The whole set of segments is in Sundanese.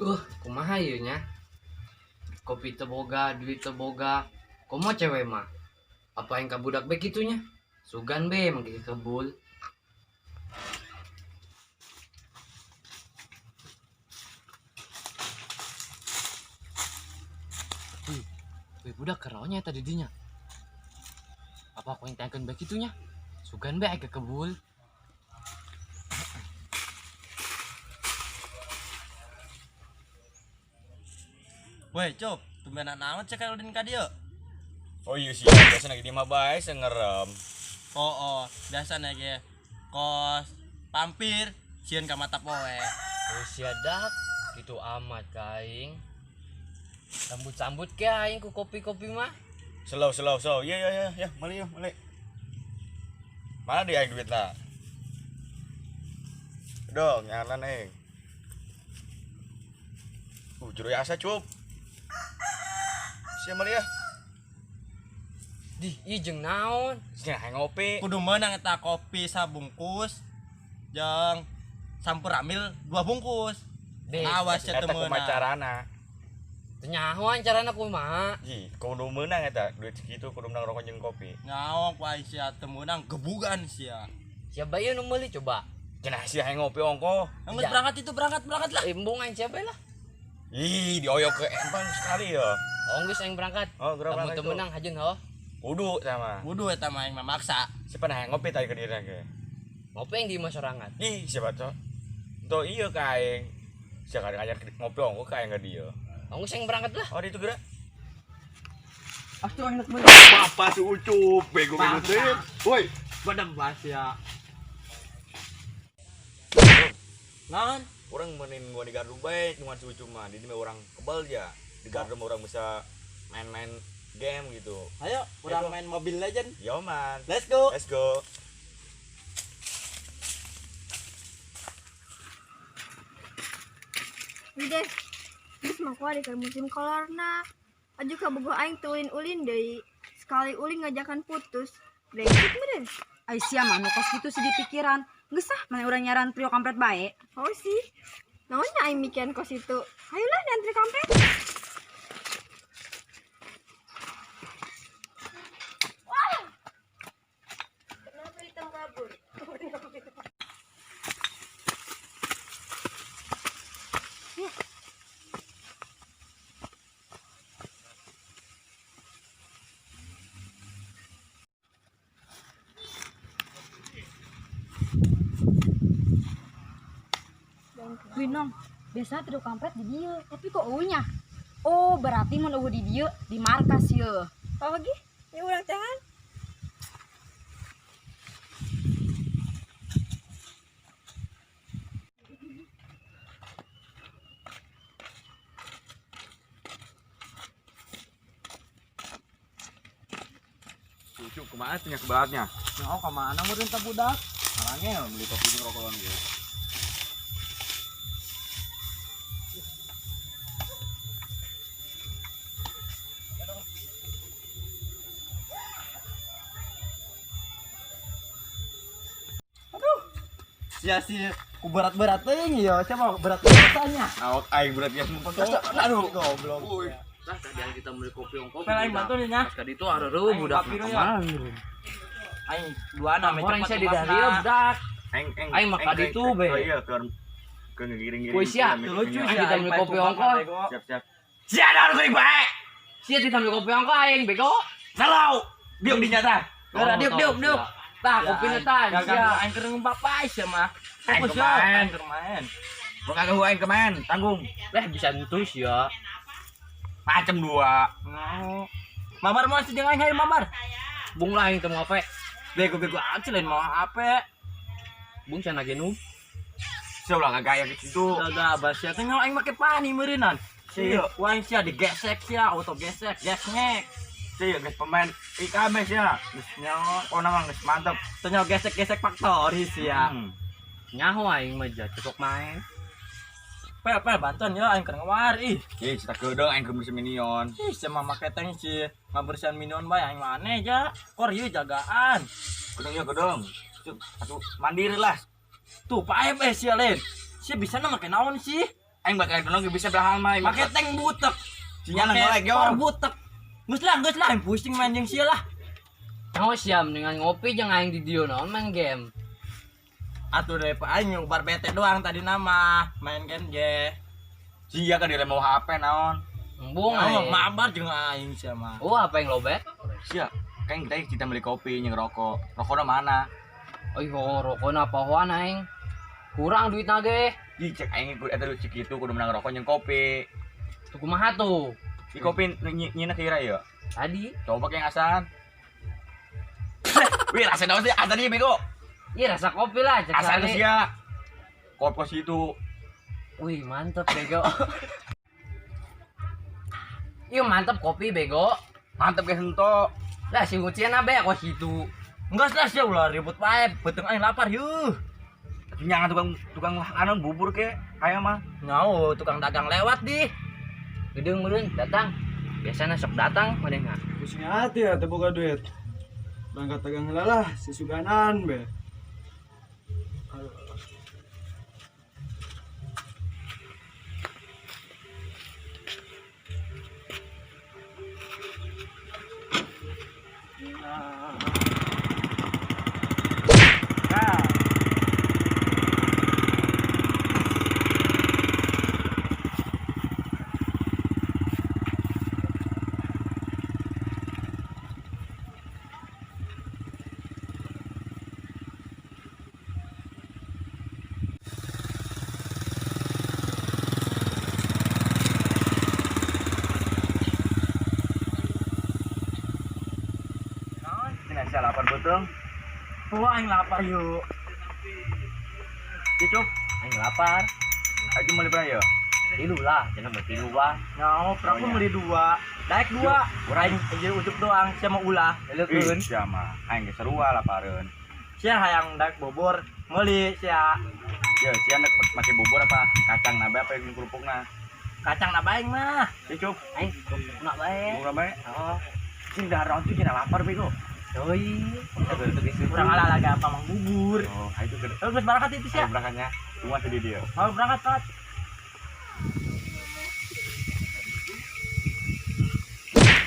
Kumaha ieu nya? Kopi teu boga, duit teu boga. Komo cewek mah? Apa yang ka budak be kitu nya? Sugan be make kebul. Wih, wih budak keronya tadi dinya. Apa aku yang tanyakeun be kitu nya? Sugan be aya kebul. Woi, Cop, tumbenan naon cek ulin ka dieu? Oh iya sih, biasa lagi di mah bae ngerem. Oh, biasa ge kos pampir sieun ka mata poe. Usia dak gitu amat kaing. Sambut-sambut ke aing ku kopi-kopi mah. Slow slow slow. Iya iya iya, ya, mali ya, mali. Mana dia aing duit lah? Dong, nyalan aing. Juru asa cup. Sia mali ya. Dih, ieu jeung naon? Sia hayang ngopi. Kudu meunang eta kopi sabungkus jeung sampur amil 2 bungkus. Deh, awas ya Eta teu meunang. kumaha carana? Teu nyahoan carana kumaha? Ji, kudu meunang eta duit segitu kudu meunang rokok jeung kopi. Nyaho ku aing sia teu meunang gebugan sia. Siapa ieu nu meuli coba? Cenah sia hayang ngopi ongko. Geus berangkat itu berangkat berangkat lah. Embung aing siapa lah. Ih, dioyok ke empang sekali ya. Oh, geus aing berangkat. Oh, geura Lamun berangkat teu itu. meunang hajeun ho. Kudu sama. Kudu eta mah aing mah maksa. Siapa nah hayang ngopi tadi ke diri ge? Ngopi yang di imah sorangan. Ih, siapa tuh? Tuh iya ka aing. Sia kadang ngajar ngopi ongko ka aing ka dieu. Oh, geus aing berangkat lah. Oh, itu geura. Atuh aing meuli. Papa si Ucup, bego-bego teh. Woi, Badam bas ya. Naon? Orang menin gua di gardu bae cuma si Ucup mah. Di mah orang kebal ya. Di gardu mah orang bisa main-main game gitu. Ayo, urang Ayo. main Mobile Legend. Yo man. Let's go. Let's go. Wih deh, geus mah kuari keur musim kolorna. Aju kabogoh aing teu ulin-ulin deui. Sekali ulin ngajakan putus. Brengsek meureun. Ai sia mah nu kos kitu sih di pikiran. Geus ah, mana urang nyaran trio kampret bae. Oh sih. Naonnya aing mikiran kos itu. Ayolah diantri kampret. Wah. Kenapa hitam kabur? Winong, biasanya trio kampret di dieu, tapi kok eueuh nya? Oh, berarti mun eueuh di dieu di markas ye. Oh gi, ini urang tehan. Ucup kumaha teh nya kebelatnya? Nyaho ka mana meureun tah budak? Orangnya beli kopi jeung rokokan ge. Sia si ku berat-berat teuing ya, siapa berat rasanya. Awak aing berat ya sumpah. Aduh, goblok. Lah tadi aing kita meuli kopi ongko. Pel aing bantu nih nya. Pas ka ditu areureun Aing budak. papi ya. Aing dua nama Orang cepat saya di dieu budak. Aing aing Aing mah ka ditu be. Oh iya ke ngegiring-giring. Woi, sia. Lucu Aing sih kita beli kopi ongko. Siap siap. Sia ada geuring bae. Sia kita beli kopi ongko aing bego. Salau. Diuk di nyata. Oh, diuk diuk diuk. Tah kopina tah sia. Aing keur bapak sia mah. Aing Fokus ya, kemaen. aing keur main. Gua kagak aing kemaen, tanggung. Lah bisa entus ya. Macem dua. Ngau. Mamar mau sih jeung aing hayu mamar. Bung lah aing teu mau apa. Bego-bego aja lain mau apa. Bung cenah ge nu. Sia ulah kagak aya ke situ. Udah abas sia teh aing make pani meureunan. Iya. Wah aing sia digesek sia, auto gesek, gesngek. Sia geus pemain IKB sia. Geus nyaho, Oh nama geus mantep. teh nyaho gesek-gesek faktori sia. Nyaho aing mah ja cukup main. Pel pel bantuan ya aing keur ngawar ih. Ih, cita keudeng aing keur bersih minion. Ih, sia mah make teh si ngabersihan minion bae aing mah aneh ja. Kor ieu jagaan. Keudeng ya keudeng. Cuk, atuh mandiri lah. Tuh paep sia lain. Sia bisa na make naon sih? Aing bakal tolong bisa belahan mah. Make tank butek. Sinyal nolek yo. Por butek. Geus lah aing pusing main jeung sia lah. Nyaho siam dengan ngopi jeung aing di dieu naon main game. Atuh deh Pak aing bar bete doang tadi nama main game ge. Sia kan dia mau HP naon. Embung Oh, aing. mabar jeung aing sia mah. Oh, apa yang lobet? Sia, kan kita kita beli kopi jeung rokok. Rokokna mana? Oh, iya, rokokna pohoan aing. Kurang duit ge. Di cek aing kudu eta lu cik itu kudu menang rokok jeung kopi. Tuh kumaha tuh? Di kopi nyina kira ya. Tadi. Coba yang asan. Wih, rasa naon sih asan ieu bego? Iya rasa kopi lah cek Asan tadi. sia. Kopi situ. Wih, mantep bego. Iya mantep kopi bego. Mantep ke hento. Lah si Ucian abe kok situ. Enggak lah sia ulah ribut wae, beuteung aing lapar yeuh. Nyangan tukang makanan bubur ke aya mah. Ngau tukang dagang lewat di. Gedeng meureun datang. Biasana sok datang manehna. Pusing hati ya teu boga duit. Berangkat dagang heula lah, sisuganan be. Cenah sia lapar beuteung. Wah, aing lapar yuk. Cucup, Aing lapar. aja meuli berapa ya? Tilu lah, cenah mah tilu wah. Ngau, peraku beli dua. Daek dua. Aing aja ucup doang, sia mau ulah. Ih, sia mah aing geus sarua lapareun. Sia hayang daek bobor, meuli sia. Ya, sia nek make bubur apa kacang nabe apa yang kerupukna? Kacang na bae mah. Cucup, Aing kerupukna bae. bubur bae. Oh, Cing dahar naon tuh cenah lapar bego. doi. Kurang ala lagi apa mang bubur. Oh, ayo gede. Terus berangkat itu sia. Ayo berangkatnya. Tunggu sedih dia. Mau berangkat, Pak.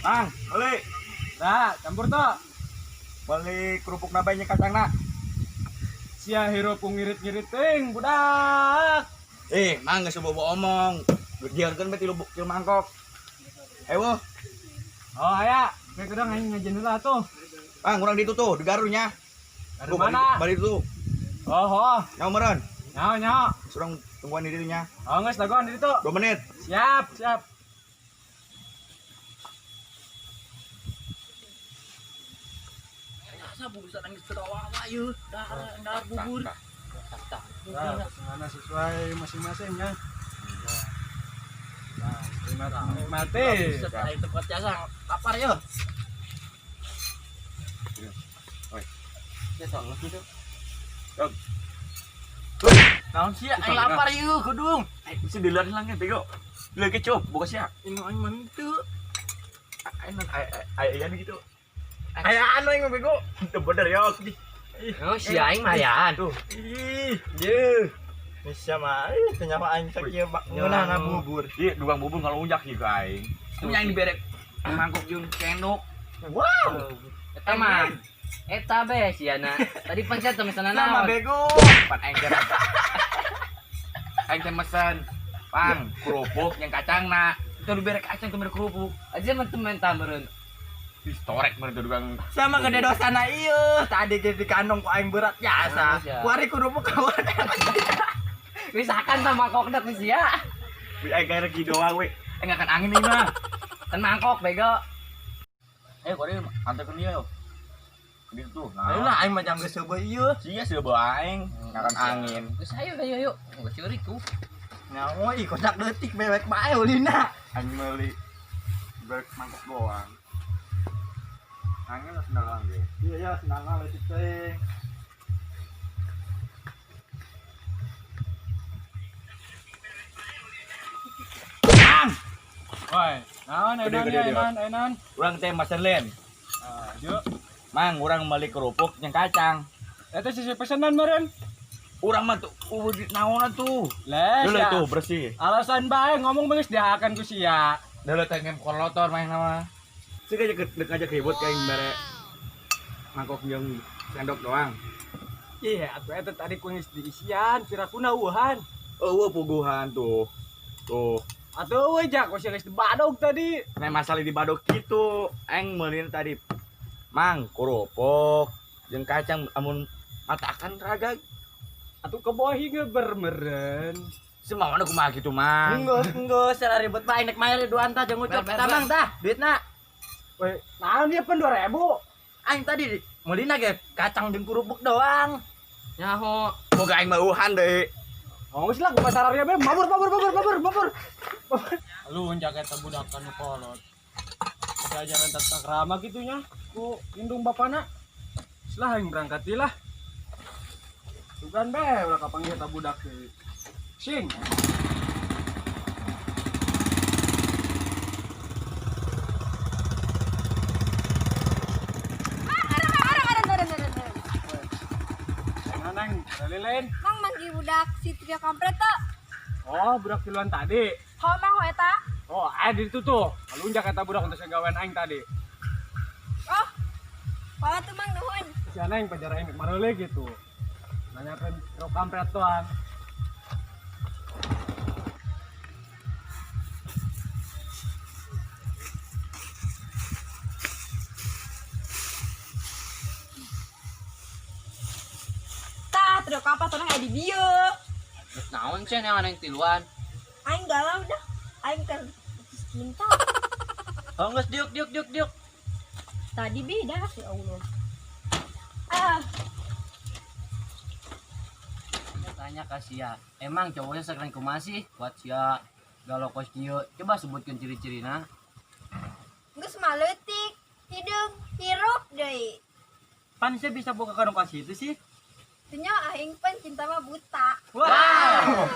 Mang, beli. Nah, campur toh. Beli kerupuk nabe nya kacangna. Sia hirup ngirit-ngirit ting, budak. Eh, mang geus bobo omong. Diarkeun bae tilu mangkok. Ewo, Oh, aya. Kayak kedang aing ngajen heula tuh. Mang urang ditu tuh di Garunya. Garu mana? Bari itu. Oh, oh. Nyawa meureun. Nyaho, nyaho. Surang tungguan di ditu nya. Oh, geus dagoan di ditu. 2 menit. Siap, siap. Asa buset aing geus wawa yeuh, dahar bubur. Nah, pesenannya sesuai masing-masing ya. Nah, nikmati. Buset aing teu kuat jasa, lapar yeuh. Oi. Ya soalnya gitu. Dog. Naon sia aing lapar yeuh kudung. Bisa dilihat hilangnya bego. Dilihat kecup, buka sia. Ini aing mah henteu. Aing aing gitu. Aya anu aing mah bego. Itu bener ya. Oh, si aing mah ayaan. Tuh. Ih, yeuh. Sia mah ih teu nyawa aing sakieu ngeunah bubur. Iya, tukang bubur ngalunjak sih ke aing. Punya aing diberek mangkok jeung cendok. Wow. Eta mah. Eta be siana. Tadi pan sia teu mesenna Nama naon. bego. Pan aing teh. Aing teh mesen pang kerupuk yang kacangna. Itu diberek kacang teu merek kerupuk. Aja mah teu menta meureun. Ih, torek meureun tuh tukang. Sama gede dosana ieu. Tadi jadi kandong ku aing berat jasa. Ah, sia. Kuari kerupuk kawan. Misalkan sama mangkok dak sia. Wih, aing kayak regi doang we. Aing akan angin nih mah. Kan mangkok bego. Eh, kok dia antarkeun dia yo. Ke ditu tuh. Ayo Nah, lah aing mah jang geus seubeut ieu. sia seubeut aing ngakan angin. Geus ayo ayo ayo. Geus ceurik tuh. Nyawa ih kotak detik bewek bae ulina. Aing meuli berek mangkok doang. Angin lah sendal ge. Iya, ya, sendal leutik teuing. Woi, naon Gede, enan gede, ya, gede. enan, enan. Urang teh mesen lain. Ah, yuk. Mang, urang meuli kerupuk jeung kacang. Eta sisi pesenan meureun. Urang mah tuh eueuh di naonan tuh. Lah, Dulu sia. tuh bersih. Alasan bae ngomong geus dihakan ku sia. Dulu teh ngem kolotor main nama. Sih ngajak ngajak ribut kayak bare mangkok jeung sendok doang. Iya, atuh eta tadi ku geus diisian, pirakuna eueuhan. Eueuh puguhan tuh. Tuh. Atuh eueuh jak, ku sia geus dibadog tadi. Nek masalah di badok gitu, aing meulin tadi mang kerupuk jeung kacang amun matakan raga Atuh kebohi ngeber meren. semawana kumaha gitu mang. Enggeus, secara ribut mah aing nek mayar duaan tah jeung Ucup. Ber, ber, Tah mang tah, duitna. Weh, naon dia pen 2000? Aing tadi meulina ge kacang jeung kerupuk doang. Nyaho. Moga aing mah eueuhan deui. Oh, geus lah ke pasar area be, mabur mabur mabur mabur mabur. Lu jaga eta budak anu kolot. Pelajaran tata krama gitunya ku indung bapana. Selah aing berangkat deui lah. Sugan be ulah kapanggih eta budak deui. Sing. Nang, lain. Mang manggil budak si trio kampret tuh. Oh, budak tiluan tadi. Ho mang ho eta. Oh, di itu tuh. Kalunjak eta budak untuk gawean aing tadi. Oh. Pala tuh mang nuhun. Si aing pajar aing marole gitu. Nanyakeun trio kampret doang. Tah, trio kampret orang aya di dieu. Geus naon sia yang aing tiluan. Aing galau dah. Aing keur putus cinta. Oh, geus diuk diuk diuk diuk. Tadi beda ya Allah. Ah, Tanya ka sia, emang cowoknya sekeren kumaha sih? Kuat sia galau kos kieu. Coba sebutkeun ciri-cirina. Geus mah leutik, hideung, hirup deui. Pan sia bisa buka kanu ka situ sih. Teu aing pan cinta mah buta. Wow.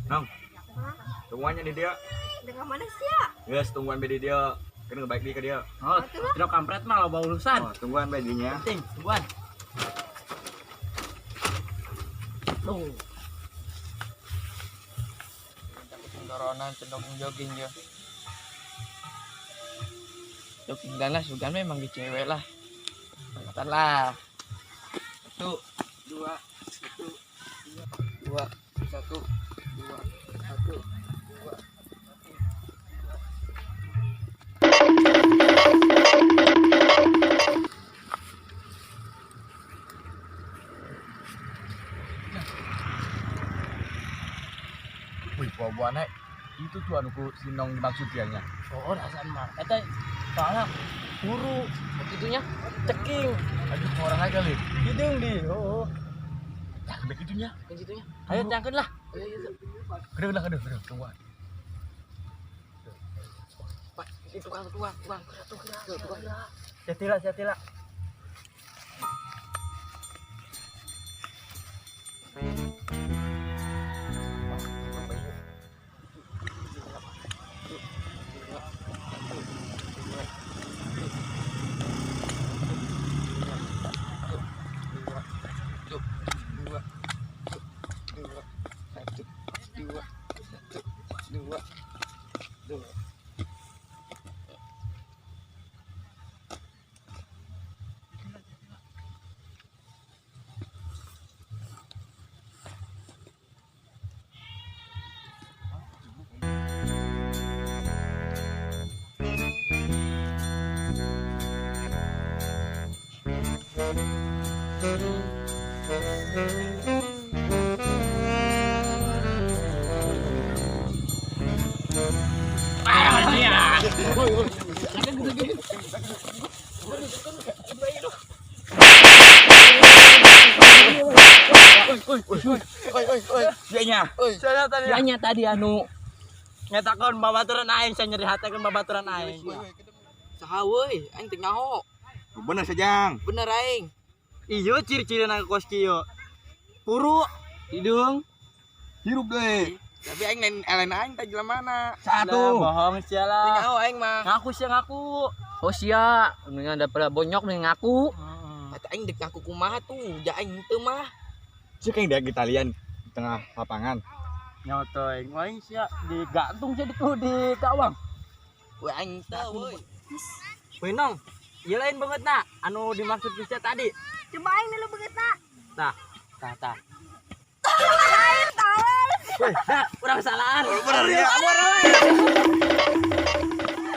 Nong. Tungguannya di dia. Dengan mana sia? Geus tungguan be di dia. Kena baik di ke dia. Oh, trio kampret mah loba urusan. Oh, tungguan be dinya. Penting, tungguan. Tuh. Doronan cendong jogging yo. Jogging dan lah sugan memang di cewek lah. Angkatan lah. 1 2 1 2 1 2 1 2. Wih, buah-buahnya itu tuh anu ku si Nong dimaksud dianya. Oh, rasaan mah. Eta soalnya guru Begitunya. ceking Aduh, orang aja kali. hidung di. Oh. Tah, begitunya. Begitunya. Ayo cangkeun lah. Ayo ayo. Kena kena kena tungguan. Pak, itu tukang tukang tukang tukang tukang. Jatila, jatila. Dua, satu, dua, dua. Dianya. Dianya tadi anu Nyatakeun babaturan aing, saya nyeri hate keun babaturan aing. Saha weuy, aing teu nyaho. Bener sejang. Bener aing. Iyo ciri-ciri nang kos kieu. Puru, hidung, Hirup deh. Tapi aing lain lain aing teh jelema. Satu. Bohong sia lah. Nyaho aing mah. Ngaku sia ngaku. Oh sia, mendingan daripada bonyok mending ngaku. Kata aing dek ngaku kumaha tuh, ja aing teu mah. Cek yang dia talian di tengah lapangan. Nyoto aing aing sia digantung sia di di gawang. Weh aing teu woi. Winong, ieu lain banget nak anu dimaksud bisa tadi. Coba aing dulu beungeutna. Tah, tah, tah. Lain tolol. Dah, urang salahan. Bener ya.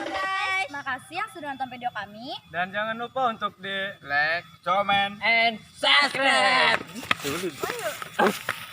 Guys. Makasih yang sudah nonton video kami. Dan jangan lupa untuk di Like Komen. And subscribe. Ayo.